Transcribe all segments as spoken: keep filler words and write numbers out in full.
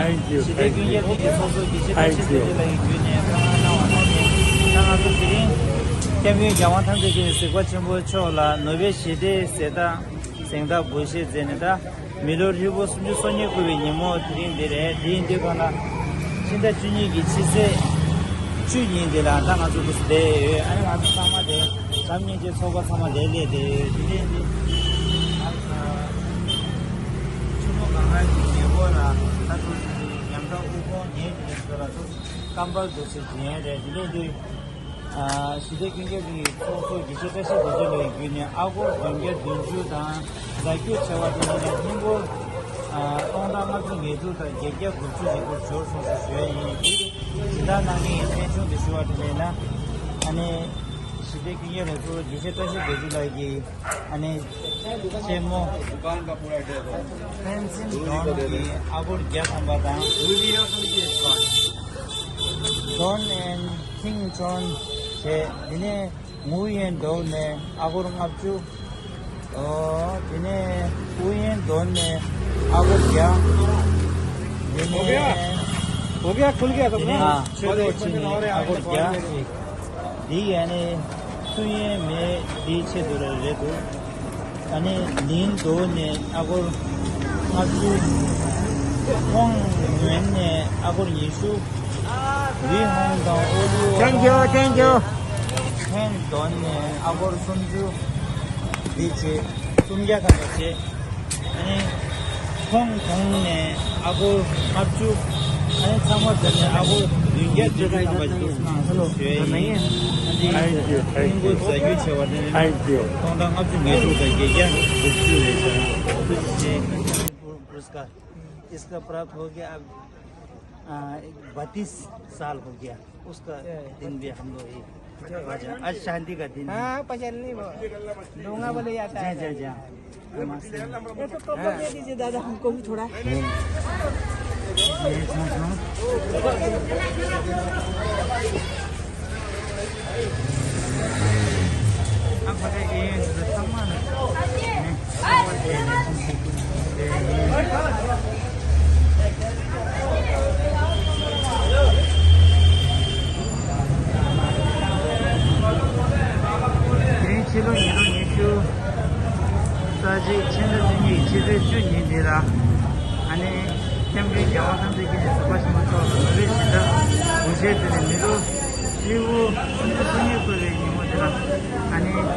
Thank you, ཞི་བདེ་ཀུན་ཁྱབ་གླིང་གི་ཚོགས་གཙོ་དགེ་བཤེས་བཀྲ་ཤིས་རྡོ་རྗེ་ལགས་ཀྱིས་བརྒྱུད་ནས་བཀའ་མོལ་གནང་བ་ནང་བཞིན། ད་ང་ཚོ་དེ་རིང་སྐྱབས་མགོན་རྒྱལ་དབང་ཐམས་ཅད་མཁྱེན་པའི་གཟིགས་པ་ཆེན་པོ་མཆོག་ལ་ནོ་བེལ་ཞི་བདེའི་གཟེངས་རྟགས་གཟེངས་རྟགས་འབུལ་བཞེས་མཛད་ནས། ད་མི་ལོ་ཧྲིལ་པོ་སུམ་ཅུ་སོ་གཉིས་འཁོར་བའི་ཉིན་མོ་དེ་རིང་འདི་རེད། དེ་ཡིན་དུས་གང་ལ་ཕྱི་ཟླ་བཅུ་གཉིས་ཀྱི་ཕྱི་ཚེས་བཅུ་ཉིན་འདི་ལ་ད་ང་ཚོ་འདུག་སེ་བསྡད་ཡོད། ཨ་ནི་ང་ཚོ་ཚང་མ་དེ་བྱམས་སྙིང་རྗེ་ཚོགས་པ་ཚང་མ་ལས་སླེབས་བསྡད་ཡོད། དེ་ནས་འདི་ང་ཚོ་ཆུ་མོ་གངས་ར་གི་ཉེ་འཁོར་ལ་ད་ཚོ་ཉམས་ཐག་དབུལ་ཕོངས་ཉེན་ཅིག་ཡོད་ཚོ་ལ་ཚོ་ཀམ་པལ་འདུག་སེ་བྱིན་ཡས་རེད། དེ་ནས་འདི་ཞི་བདེ་ཀུན་ཁྱབ་གླིང་གི་ཚོགས་གཙོ་དགེ་བཤེས་བཀྲ་ཤིས་རྡོ་རྗེ་ལགས་ཀྱིས་བརྒྱུད་ནས་ཨ་སྒོར་བདུན་བརྒྱ་བདུན་ཅུ་དང་རྫ་ཁྱུ་བྱེ་བ་དེ་ནས་ཧིན་སྒོར་སྟོང་ཕྲག་ལྔ་བཅུ་ང་དྲུག་དང་བརྒྱད་བརྒྱ་དགུ་བཅུ་ཞིག་སྒོར་འབྱོར་སོང་ཟེར་ཞུ་ཡས་ཡིན། དེ་ལྟར་གནང་མཁན་གྱི་མཚན་གཞུང་དེ་ཞུ་བ་དེ་ལས་ན། ཨ་ནི་ཞི་བདེ་ཀུན་ཁྱབ་གླིང་ཚོགས་གཙོ་དགེ་བཤེས་བཀྲ་ཤིས་རྡོ་རྗེ་ལགས་ཀྱིས་ཨ་ནི་ཆེན་མོ་ཕན་ཚུན་དོན་གྱི་ཨ་སྒོར་བརྒྱ་ཐམ་པ་དང་། Don and King John བྱས། དེ་ནས་ངུ་ཡན་དོ་ནས་ཨ་སྒོར་ལྔ་བཅུ། ཨོ། དེ་ནས་ཨུ་ཡན་དོ་ནས་ཨ་སྒོར་བརྒྱ། དེ་ནས་ཨོ་བྷ་ཡ། དེ་ནས་ཨ་ཆོས་གྲོགས་ཆེ་ནས་ཨ་སྒོར་བརྒྱ། འདི་ཡ་ནི་ཐུ་ཡན་མེ་འདིའི་ཆེད་དུ་རེད་འདུག་ཨ་ནི་ལིན་དོ་ནས་ཨ་སྒོར་ལྔ་བཅུ། ཁོང་ཡོན་ནས་ཨ་སྒོར་ཉི་ཤུ། ཝི་ཧོང་དང་ཨོ་ལི་ཨོ། Thank you, thank you. ཧན་དོ་ནས་ཨ་སྒོར་སུམ་ཅུ། འདི་བྱས་སུམ་བརྒྱ་ཐམ་པ་བྱས། ཨ་ནི་ཁོང་གོང་ནས་ཨ་སྒོར་ལྔ་བཅུ། ཨ་ནི་ཚང་མ་བྱས་ནས་ཨ་སྒོར་བདུན་བརྒྱ་བདུན་ཅུ་ཐམ་པ་ཞིག་གནང་ཞེས་ཞུ་ཡས་ཡིན། ཨ་ནི་Thank you, thank you. ཧིན་སྒོར་རྫ་ཁྱུ་བྱེ་བ་དེ་ནི་Thank you. སྟོང་ཕྲག་ལྔ་བཅུ་ང་དྲུག་དང་བརྒྱད་བརྒྱ་དགུ་བཅུ་རེད་ཤག་འདི་བྱས། पुरस्कार इसका प्राप्त हो गया। अब आ, बत्तीस साल हो गया। उसका दिन भी हम लोग ये आज शांति का दिन है। हाँ, पहचान नहीं वो। डोंगा बोले जाता है। जा, जा, जा। नमस्ते। ये तो कपड़ा दे दीजिए दादा, हमको भी थोड़ा। ये, ये, सुनो, सुनो। अब पता है, ये सामान है। དེ་རིང་ཕྱི་ལོ་ཉིས་སྟོང་ཉི་ཤུ་རྩ་གཅིག་ཕྱི་ཟླ་བཅུ་གཉིས་ཀྱི་ཕྱི་ཚེས་བཅུ་ཉིན་འདི་ལ། ཨ་ནི་སྐྱབས་མགོན་རྒྱལ་དབང་ཐམས་ཅད་མཁྱེན་ཅིང་གཟིགས་པ་ཆེན་པོ་མཆོག་ལ་ནོ་བེལ་ཞི་བདེ་འབུལ་བཞེས་མཛད་ནས་མི་ལོ་ཧྲིལ་པོ་སུམ་ཅུ་སོ་གཉིས་འཁོར་བའི་ཉིན་མོ་འདི་ལ། ཨ་ནི་ང་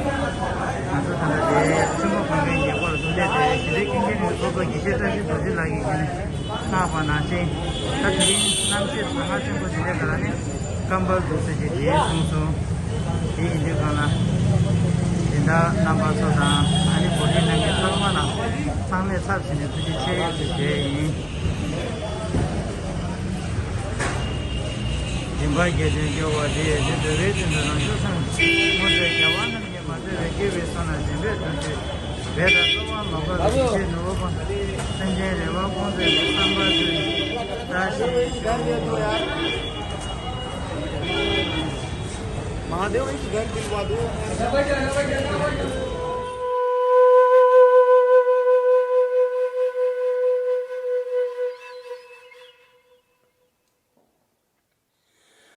ཚོ་ད་ལྟ་དེ་ཆུ་མོ་གངས་རིའི་ཉེ་འཁོར་ལ་འདུག་སྟེ། དེ་ཞི་བདེ་ཀུན་ཁྱབ་གླིང་ཚོགས་གཙོ་དགེ་བཤེས་བཀྲ་ཤིས་རྡོ་རྗེ་ལགས་ཀྱིས་བརྒྱུད་ནས་གནང་བ་ནང་བཞིན། ད་དེ་རིང་གནམ་གཤིས་གྲང་ངར་ཆེན་པོ་ཞིག་ལས་ཀ་ལ་ནི་སྐམ་པར་འདུག་ཟེར་གྱི་དེ་གསུངས་སོང་། དེ་ཡིན་དུས་གང་ལ་སྦྱིན་བདག་རྣམ་པ་ཚོ་དང་། ཨ་ནི་བོད་རིགས་རྣམས་ཀྱི་ཚང་མ་ལ་ཚང་མས་ཚབ་བྱས་ནས་ཐུགས་རྗེ་ཆེ་ཞུ་ཞུ་ཡས་ཡིན། སྦྱིན་པ་རྒྱ་ཆེན་སྐྱོབ་པ་དེ་ཡི་དེ་འདོད་པའི་དོན་དུ་རང་བྱུང་སེམས། སྔོན་ཚེ་རྒྱལ་བ་རྣམས་ཀྱིས་མ་བཟོད་པའི་སྐྱེ་བོའི་བསོད་ནམས་སྦྱིན་པའི་དོན་དུ། འབད་དང་སྤྲོ་བ་མ་བགོས་པའི་ཡེ་ཤེས་ནོར་བུ་སྤངས། སེམས་ཅན་རེ་བ་སྐོང་མཛད་པའི་བསམ་པ་དོན། བཀྲ་ཤིས་ཤོག། महादेव इस घर दिलवा दो।